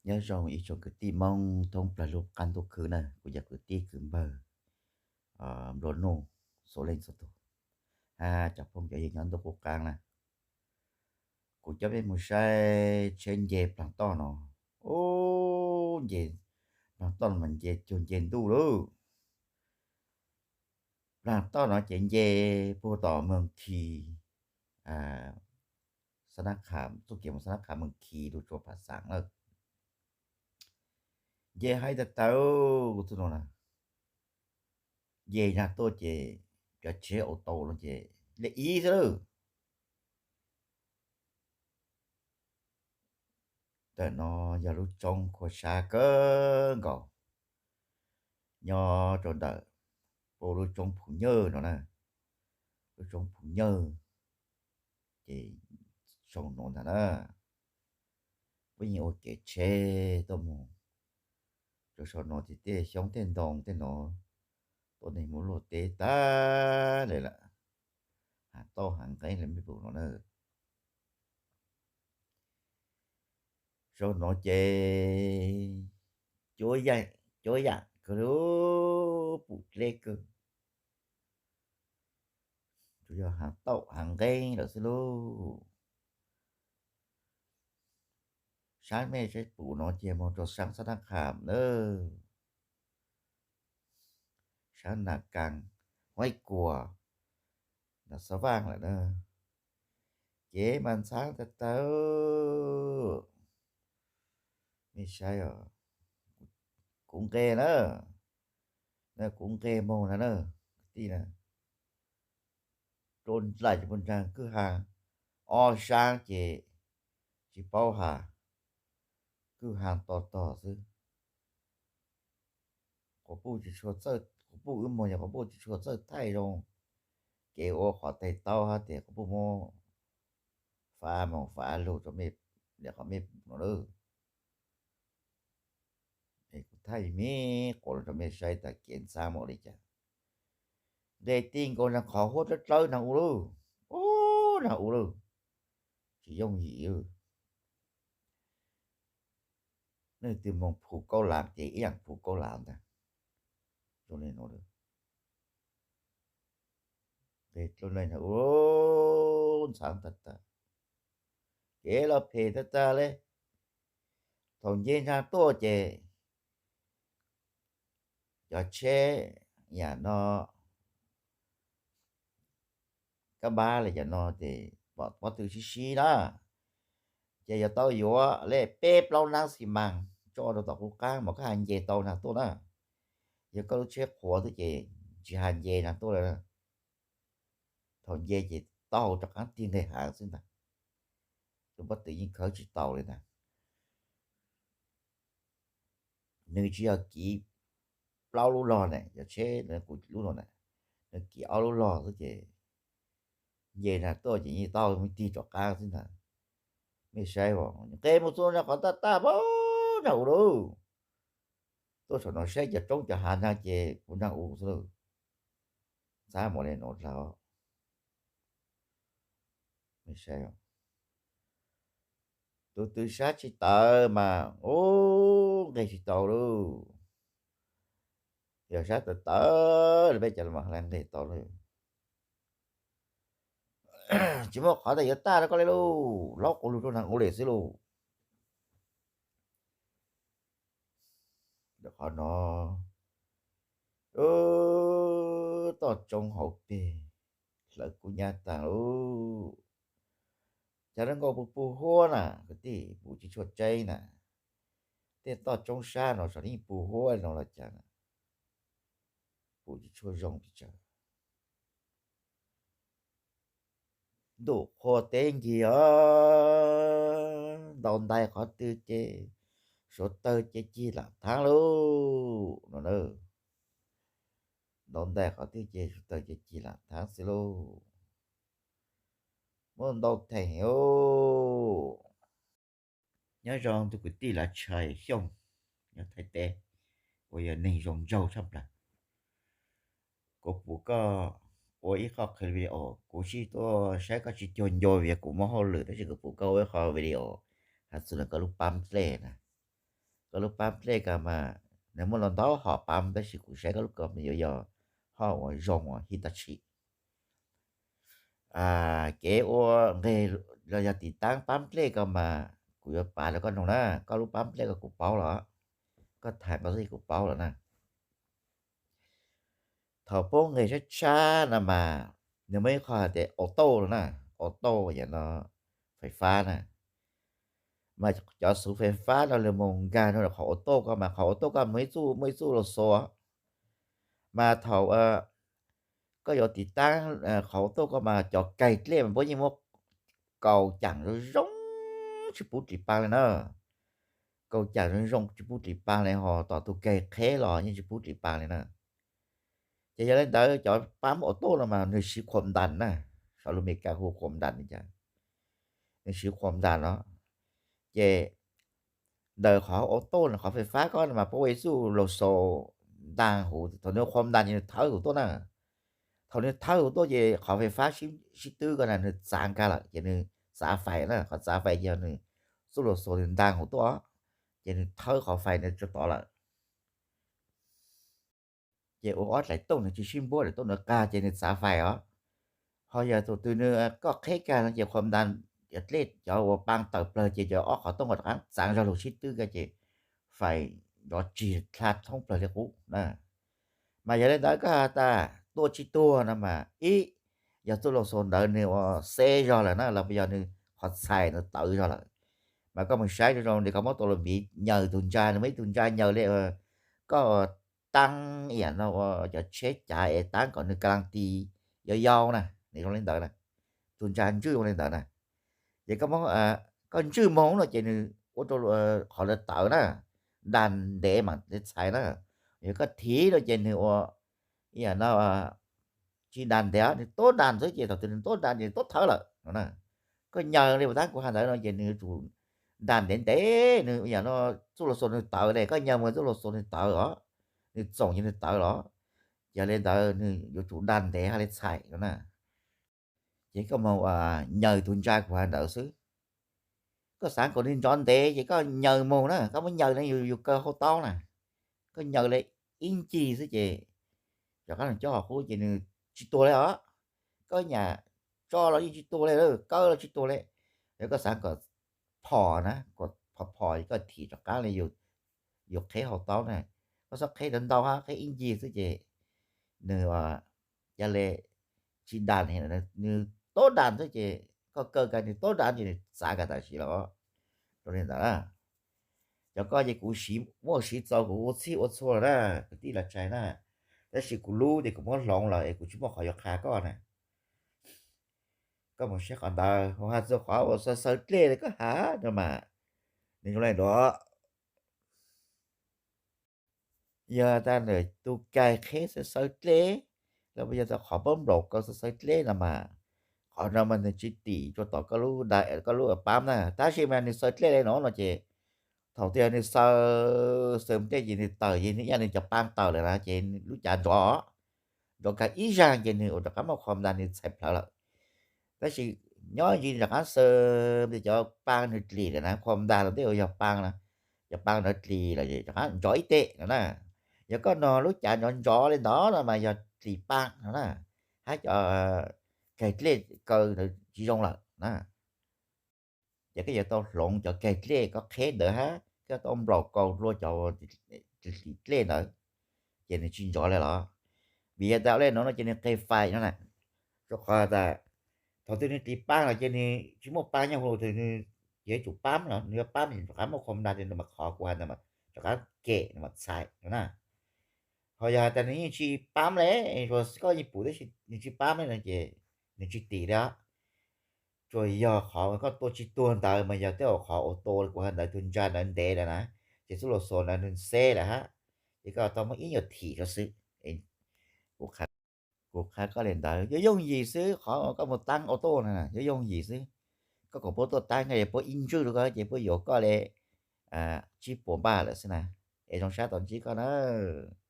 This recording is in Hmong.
Nyob zoo ib tsoom kwv tij Hmoob thoob plaws lub qab ntuj khwb na, kuv cov kwv tij kwv npawg nplua nuj txhua leej txhua tus, hab cov phooj cov ywg nyob ntuj qub qab na. Kuv coj peb mus saib tsheb nce plaag toj no. Ub, nce plaag toj no mas nce cuag nce ntuj lawm. Plaag toj no ces nce puag tom Moos Khis, Xab Nab Kham, txuj kev moog Xab Nab Kham, Moos Khis lug tsua Pham Xaam lawm. Nce haib tag tag, kuv txug no na, nce nag tuaj ces cov tsheb au tau no ces le ib xwb lawm. Ntawm no yog lub roob Khua Sab kawg nkaus, nyob rau ntawm puag lub roob Phu Nyawj no na, lub roob Phu Nyawj. Ces sau no ntag na, puab yeej ua kev tsheb tuaj mus rau sau no ces tej xyoob tej ntoo tej no tuaj neeg mus luaj teb tag le lawm, hav tauj hav nqeeb le mej pum no na. Sau no ces cuab yam kawg li, pum dleb kawg, tsuas yog hav tauj hav nqeeb lawm xwb lauj. Saib mej saib pum no ces moog rau saab Xab Nab Kham na, saab Nas Kaas, Huaib Kuas, Nas Xav Vaaj lawm na. Ces mas ntxhaab tag tag, mej saib os, kuv nqe na, kuv nqe moog na, kwv tij na, rua dlaim puag nraag kwj ha, ob saab ces tsis paub has, kwj ha to tog xwb. Quas puj tsis tshua txawj, quas puj wb moog yog quas puj tsis tshua txawj thaij zoo, kev ua qhov tais taub hab tes quas puj muab fav moog fav lug rau mej, le qhov mej pum no lawm. Es kuv thaij me quas rau mej saib tas kev ntxhaab npaum li cas. Nqe ti nkaus nraag qhov huab dlawb dlawb nraag u lawm, u, nraag u lawm, tsis yooj yim lawm. Leej twg moog Phu Kaub Laav ces ib yaam Phu Kaub Laav ntag. Zoo le nuav lawm, nqe dlawb dlawb nraag u, ntxhaab tag tag, kev los phem tag tag le. Thaum nce nraag tuaj ces cov tsheb yam no, kab npab le cov no ces pom pob tw sib sib na, ces yuav tau yuav le peb plaub nab xi maas tso rau tom qub qaab mas koj has nce tau nraag tuaj na. Yog koj lub tsheb qhuav xwb ces tsis has nce nraag tuaj le. Thaum nce ces tau rov qaab tig nqeg haav xwb ntag. Tus pob tw yeej khawb tsis tau le ntag. Nws tsis yog kiv plaub lub log ne, cov tsheb kuv lub no na, nws kiv ob lub log xwb ces nce nraag tuaj ces yeej tau me tig rov qaab xwb ntag. Mej saib os, nqe mus txug nraag qhov tag tag pab nraag u lawm. Tuaj saum no saib cov roob cov hav nraag ces puv nraag u xwb lawm. Ntxhaab npaum le nuav dlaag. Mej saib, tus twg sab tsis tawv mas ub nqeg tsis tau lauj. Yog sab tawv tawv le peb cov mas nqeg tau lauj. Tsis muaj qhov tas yuav tag rau koj le lauj, laub quas lug rau nraag u le xwb lauj. Qhov no, toj roob hauv peg hlawv kub nyab taag lauj. Caag le nkaus puj puj huab na kwv tij, puj tsis tshua tseeb na. Tej toj roob sab no saum yeej puj huab no los caag na, puj tsis tshua zoo pes tsawg. Ntuj qhua teb nkig os, ntaus ntais qhov twg ces suav tawg ces cig lam thaab lauj no na. Ntaus ntais qhov twg ces suav tawg ces cig lam thaab xwb lauj. Muaj ntau theem os. Nyob zoo tug kwv tij Lav Tshais Xyooj nyob Thaib teb uas yog neeg zoo nraug tshaj plaws. Kuv pum koj ua ib qho qhia video, kuv sib tuaj saib koj tsis cuag nco vim kuv muaj hauj lwm, tab sis kuv pum koj ua ib qho video has txug le koj lub pab dlej na. Koj lub pab nplej ko mas nws muaj los ntau hom pab, tab sis kuv saib koj lub ko yuav yog hom uas zoo uas Hitachi. Kev ua nqeg los yog tiv taab pab nplej ko mas kuv yuav pav rau koj noog na. Koj lub pab nplej ko kuv paub los, koj tham koj xwb kuv paub lawm na. Thaum poob nqeg tshab tshab no mas nws muaj ib qho hais tias auto no na, auto yam no fais fab na. Mas cov xuv fais fab no lawv mus nkag rau qhov auto ko mas qhov auto ko muaj ib txuj, muaj ib txuj los xos. Mas thaum koj yuav tiv taab qhov auto ko mas cov kaig dlej mas puab yeej muab kaus caam zoo zoo tsis pub dlim paab li na. Kaus caam zoo zoo tsis pub dlim paab li, ho tom tus kaig qheb los yeej tsis pub dlim paab li na. Ces yog li ntawd cov pab auto no mas nws siv khuam ntas na, saum lus Meskas hu khuam ntas li cas, nws siv khuam ntas no. Ces ntawm qhov auto no, qhov fais fab ko no mas puab ua ib txuj los xos ntaag huv, thaum nws khuam ntas ces nws thawb huv tuaj na. Thaum nws thawb huv tuaj ces qhov fais fab sib twb ko na nws txav nkag lawm ces nws txav fais na, qhov txav fais ces yog nws txuj los xos nws ntaag huv tuaj, ces nws thawb qhov fais ntawd tso tod lawm. Ces ua ob dlaim tooj nws tsis sib npuab, dlaim tooj nws qag ces nws txav fais os. Ho yog tus twg nws koj qheb kag no ces khuam ntas, cov dlej cov uas paa tawm plawg ces cov ob qhov tooj rov qab txav zog lug sib twb kag ces fais nrov tsig dlha thoob plawg li qub na. Mas yog li ntawd koj has tas tua tsis tuag no mas ib, yog txuj los xos ntawd nws ua xeb zog lawm na, los puas yog nws qhov txhais ntawd tawv zog lawm. Mas koj mus saib zoo zoo li koj muab tus los npiv nyaws tus ntsa, nws muaj ib tug ntsa nyaws li koj taab ib yam no ua cov tsheb cav es taab kom nws ka las tis yau yau na, nws zoo li ntawd na. Tus ntsa ntswj zoo li ntawd na. Ces koj ntswj moog no ces nws ua rau qhov ntawd tawv na, das ntev mam li txhais na. Yog koj thim no ces nws ua ib yam no tsis das ntev, nws tuab das xwb ces thaum twg nws tuab das ces nws tuab thawb lawm no na. Koj nyaws li puas tab kuv has ntawd no ces nws yuav tsum das ntev ntev, nws yam no txuj los xos nws tawv li, koj nyaws mus txuj los xos nws tawv os, nws txoom ces nws tawv los, yog li ntawd nws yuav tsum das ntev hab li txhais no na. Ces koj moog nyaws tus ntsa kuv has ntawd xwb. Koj xaav kom nws nrov ntev ces koj nyaws moog na, koj muab nyaws li yus kaw hauv taub na, koj nyaws li ib ncig xwb ces rov qab nws cob qhov qub ces nws tsis tuag li os. Koj nyam tso los yeej tsis tuag li, kawb los tsis tuag li. Yog koj xaav kom phom na, kom phom phom koj thim rov qab li yus qheb hauv taub na, koj txhob qheb ntau ntau hab, qheb ib ncig xwb ces nws ca le tsis das, nws tuab das xwb ces koj kaw kag nws tuab das ces nws txav kag tam sim los. Rau li ntawd na, cov koj ces kuv siv muaj siv txaus kuv ua txhij ua txhua lawm na, kwv tij lav tshais na, tab sis kuv lub ces kuv muab hloov lawm es kuv tsis muaj qhov yuav qha koj na. Koj mus saib qhov ntawd, mus has txug qhov uas xaw xaw dlej koj has no mas, nws zoo li ntawd. Yog tas ntawm tus kais qheb xaw xaw dlej, los puas yog tas qhov pab nplaum kaus xaw xaw dlej no mas, qhov no mas nws tsis tim rua tom koj lub da, koj lub pab na, tab sis mas nws xaw dlej li no no ces thaum twg nws xaw, xaw dlej ces nws tawm ces nws ib yam nws cov pab tawm lawm na ces lub cav nrov, nrov kag ib zaug ces nws ua rov qab muaj qhov ntas nws txhais plhawv lawm. Tab sis nyob ntsis rov qab xaw, cov pab nws dlim lawm na, qhov ntas los tej uas yog pab na, cov pab ntawd dlim lawm rov qab nrov ib teg no na. Yog koj nrog lub cav nrov nrov li ntawd no mas yog dlim pab no na, hab cov kais dlej kaw ntawd tsis zoo lawm na. Ces koj yuav tau hloov cov kais dlej koj qheb ntawd hab koj tau nplaum kaus dlua cov dlim dlej ntawd, ces nws tsis nrov li los. Vim yog tas ua li no no ces nws qeg fais no na. Rau qhov tas thaum twg nws dlim pab los ces nws tsis muaj pab nyob hauv, nws yuav tsum pab los, nws yuav pab rov qab muaj qhov ntas ces nws mam qhov kuv has ntawd mas rov qab kem nws mam txhais no na. Ho yog has tas nws yeej tsis pab li, koj yeej pum tab sis nws tsis pab li no ces nws tsis tim li os. Tsuas yog qhov koj tua tsis tuag ntawd mas yog tej qhov ua tua kuv has ntawd tus ntsa ntawd ntev lawm na, ces txuj los xos ntawd nws xeb lawm hab, ces koj tau muab ib nyuag thim rau xwb. Kuv qha koj li ntawd, yooj yooj yim xwb, qhov koj mus taab auto na, yooj yooj yim xwb. Koj kom puab tuaj taab koj, yog puab ib ntswj rau koj ces puab yuav koj li tsib puas npaj lawm xwb na. Es zoo sab tau ntsib koj nawb.